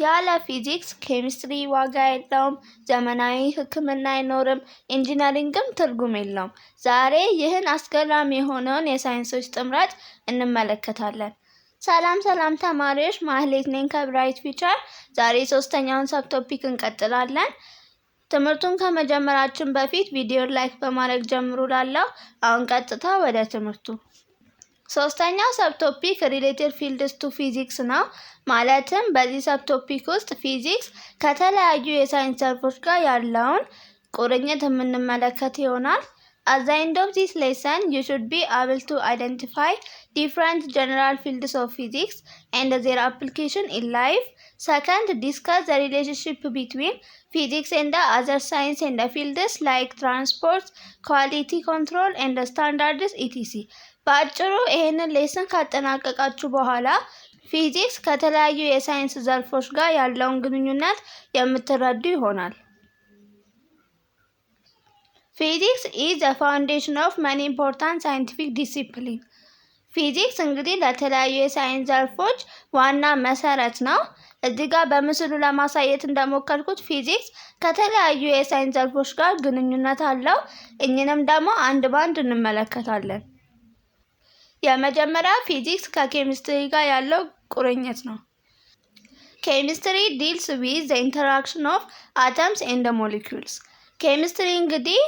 ያለ ፊዚክስ ኬሚስትሪ ዋጋ የለውም፣ ዘመናዊ ሕክምና አይኖርም፣ engineering ም ትርጉም የለውም። ዛሬ ይህን አስገራሚ የሆነውን የሳይንሶች ጥምረት እንመለከታለን። ሰላም ሰላም ተማሪዎች፣ ማህሌት ነኝ ከ Bright Future። ዛሬ ሶስተኛውን subtopic እንቀጥላለን። ትምህርቱን ከመጀመራችን በፊት ቪዲዮን like በማድረግ ጀምሩ ላለው። አሁን ቀጥታ ወደ ትምህርቱ። ሶስተኛው subtopic related fields to physics ነው። ማለትም በዚህ subtopic ውስጥ ፊዚክስ ከተለያዩ የሳይንስ ዘርፎች ጋር ያለውን ቁርኝት የምንመለከት ይሆናል። At the end of this lesson, you should be able to identify different general fields of physics and their application in life. Second, discuss the relationship between physics and the other science and the fields like transport, quality control and standards, etc. በአጭሩ ይሄንን lesson ካጠናቀቃችሁ በኋላ ፊዚክስ ከተለያዩ የሳይንስ ዘርፎች ጋር ያለውን ግንኙነት የምትረዱ ይሆናል። Physics is the foundation of many important scientific discipline። ፊዚክስ እንግዲህ ለተለያዩ የሳይንስ ዘርፎች ዋና መሰረት ነው። እዚህ ጋር በምስሉ ለማሳየት እንደሞከርኩት ፊዚክስ ከተለያዩ የሳይንስ ዘርፎች ጋር ግንኙነት አለው። እኚህንም ደግሞ አንድ ባንድ እንመለከታለን። የመጀመሪያ ፊዚክስ ከኬሚስትሪ ጋር ያለው ቁርኝት ነው። Chemistry deals with the interaction of atoms and molecules። ኬሚስትሪ እንግዲህ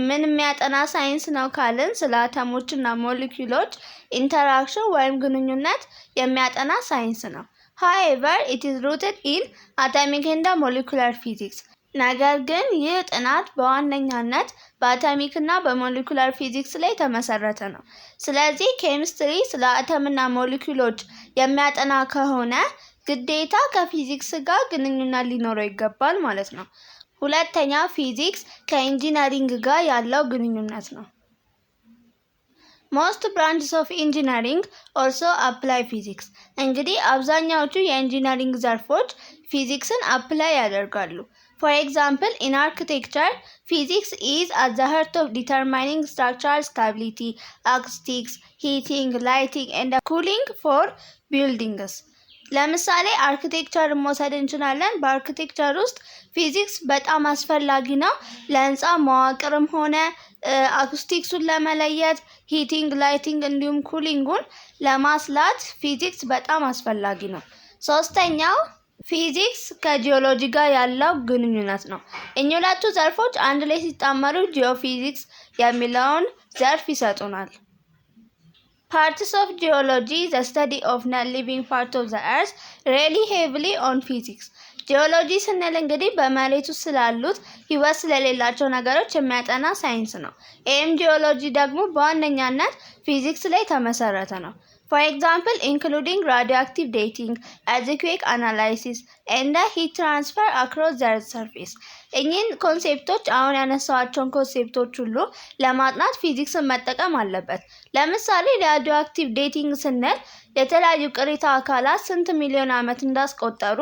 ምን የሚያጠና ሳይንስ ነው ካልን ስለ አተሞች እና ሞለኪውሎች interaction ወይም ግንኙነት የሚያጠና ሳይንስ ነው። However, it is rooted in atomic and molecular physics። ነገር ግን ይህ ጥናት በዋነኛነት በ atomic እና በ molecular physics ላይ የተመሰረተ ነው። ስለዚህ ኬሚስትሪ ስለ አተምና ሞለኪውሎች የሚያጠና ከሆነ ግዴታ ከፊዚክስ ጋር ግንኙነት ሊኖረው ይገባል ማለት ነው። ሁለተኛ፣ ፊዚክስ ከ engineering ጋር ያለው ግንኙነት ነው። Most branches of engineering also apply physics። እንግዲህ አብዛኛዎቹ የ engineering ዘርፎች ፊዚክስን apply ያደርጋሉ። For example, in architecture, physics is at the heart of determining structural stability, acoustics, heating, lighting and cooling for buildings። ለምሳሌ architecture ን መውሰድ እንችላለን። በ architecture ውስጥ ፊዚክስ በጣም አስፈላጊ ነው። ለህንፃ መዋቅርም ሆነ acoustics ኡን ለመለየት፣ heating፣ lighting እንዲሁም cooling ኡን ለማስላት ፊዚክስ በጣም አስፈላጊ ነው። ሶስተኛው ፊዚክስ ከጂኦሎጂ ጋር ያለው ግንኙነት ነው። እኚህ ሁለቱ ዘርፎች አንድ ላይ ሲጣመሩ geophysics የሚለውን ዘርፍ ይሰጡናል። Parts of geology, the study of non-living part of the earth, rely heavily on physics። ጂኦሎጂ ስንል እንግዲህ በመሬት ውስጥ ስላሉት ህይወት ስለሌላቸው ነገሮች የሚያጠና ሳይንስ ነው። ይህም ጂኦሎጂ ደግሞ በዋነኛነት ፊዚክስ ላይ የተመሰረተ ነው። For example, including radioactive dating, earthquake analysis and heat transfer across the earth surface። እኚህን concept ኦች፣ አሁን ያነሳኋቸውን concept ኦች ሁሉ ለማጥናት ፊዚክስን መጠቀም አለበት። ለምሳሌ radioactive dating ስንል የተለያዩ ቅሪተ አካላት ስንት ሚሊዮን ዓመት እንዳስቆጠሩ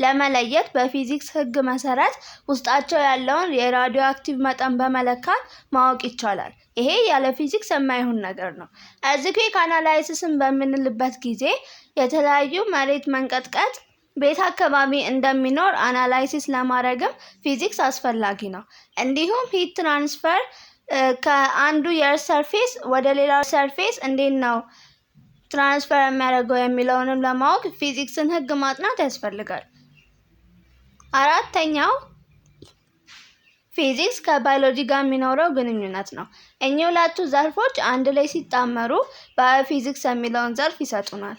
ለመለየት በፊዚክስ ህግ መሰረት ውስጣቸው ያለውን የ radioactive መጠን በመለካት ማወቅ ይቻላል። ይሄ ያለ ፊዚክስ የማይሆን ነገር ነው። Earthquake analysis ን በምንልበት ጊዜ የተለያዩ መሬት መንቀጥቀጥ ቤት አካባቢ እንደሚኖር analysis ለማድረግም ፊዚክስ አስፈላጊ ነው። እንዲሁም heat transfer ከአንዱ የ earth surface ወደ ሌላው surface እንዴት ነው transfer የሚያደርገው የሚለውንም ለማወቅ ፊዚክስን ህግ ማጥናት ያስፈልጋል። አራተኛው ፊዚክስ ከባዮሎጂ ጋር የሚኖረው ግንኙነት ነው። እኚህ ሁለቱ ዘርፎች አንድ ላይ ሲጣመሩ biophysics የሚለውን ዘርፍ ይሰጡናል።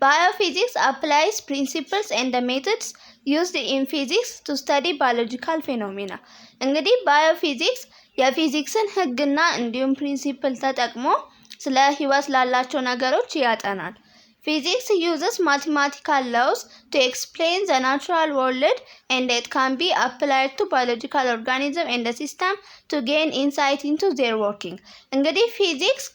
Biophysics applies principles and methods used in physics to study biological phenomena። እንግዲህ biophysics የፊዚክስን ህግና እንዲሁም principle ተጠቅሞ ስለ ህይወት ላላቸው ነገሮች ያጠናል። Physics uses mathematical laws to explain the natural world, and it can be applied to biological organism and system to gain insight into their working። እንግዲህ ፊዚክስ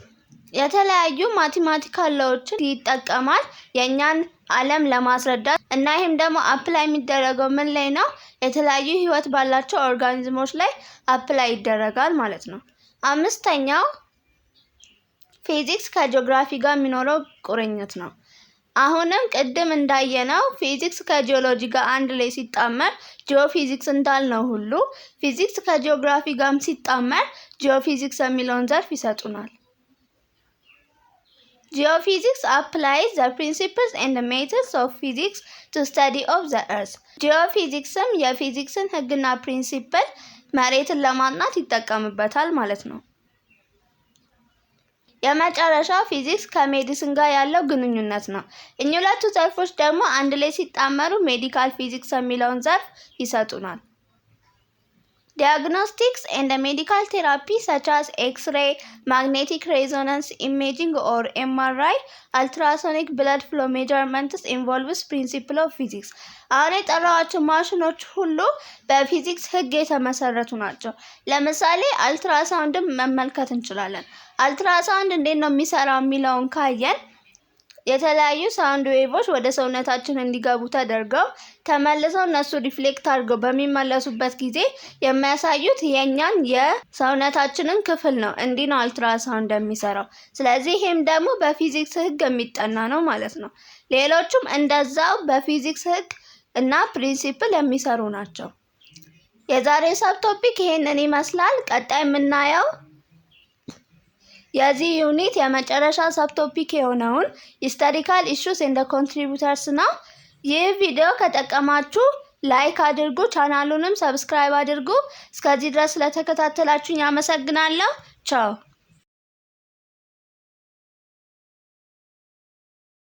የተለያዩ mathematical law ዎችን ይጠቀማል የእኛን ዓለም ለማስረዳት እና ይህም ደግሞ apply የሚደረገው ምን ላይ ነው? የተለያዩ ህይወት ባላቸው organism ኦች ላይ apply ይደረጋል ማለት ነው። አምስተኛው ፊዚክስ ከጂኦግራፊ ጋር የሚኖረው ቁርኝት ነው። አሁንም ቅድም እንዳየነው ፊዚክስ ከጂኦሎጂ ጋር አንድ ላይ ሲጣመር geophysics እንዳልነው ሁሉ ፊዚክስ ከጂኦግራፊ ጋርም ሲጣመር geophysics የሚለውን ዘርፍ ይሰጡናል። Geophysics applies the principles and methods of physics to study of the earth። Geophysics ም የፊዚክስን ህግና principle መሬትን ለማጥናት ይጠቀምበታል ማለት ነው። የመጨረሻው ፊዚክስ ከ medicine ጋር ያለው ግንኙነት ነው። እኚህ ሁለቱ ዘርፎች ደግሞ አንድ ላይ ሲጣመሩ medical physics የሚለውን ዘርፍ ይሰጡናል። Diagnostics and medical therapy such as X-ray፣ magnetic resonance imaging or MRI፣ ultrasonic blood flow measurements involves principle of physics። አሁን የጠራኋቸው ማሽኖች ሁሉ በፊዚክስ ህግ የተመሰረቱ ናቸው። ለምሳሌ አልትራሳውንድን መመልከት እንችላለን። አልትራሳውንድ እንዴት ነው የሚሰራው የሚለውን ካየን የተለያዩ sound wave ኦች ወደ ሰውነታችን እንዲገቡ ተደርገው ተመልሰው እነሱ reflect አድርገው በሚመለሱበት ጊዜ የሚያሳዩት የእኛን የሰውነታችንን ክፍል ነው። እንዲህ ነው አልትራሳውንድ የሚሰራው። ስለዚህ ይሄም ደግሞ በፊዚክስ ህግ የሚጠና ነው ማለት ነው። ሌሎቹም እንደዛው በፊዚክስ ህግ እና principle የሚሰሩ ናቸው። የዛሬው subtopic ይሄንን ይመስላል። ቀጣይ የምናየው የዚህ unit የመጨረሻ subtopic የሆነውን historical issues and contributors ነው። ይህ ቪዲዮ ከጠቀማችሁ like አድርጉ፣ ቻናሉንም subscribe አድርጉ። እስከዚህ ድረስ ስለተከታተላችሁኝ አመሰግናለሁ። ቻው።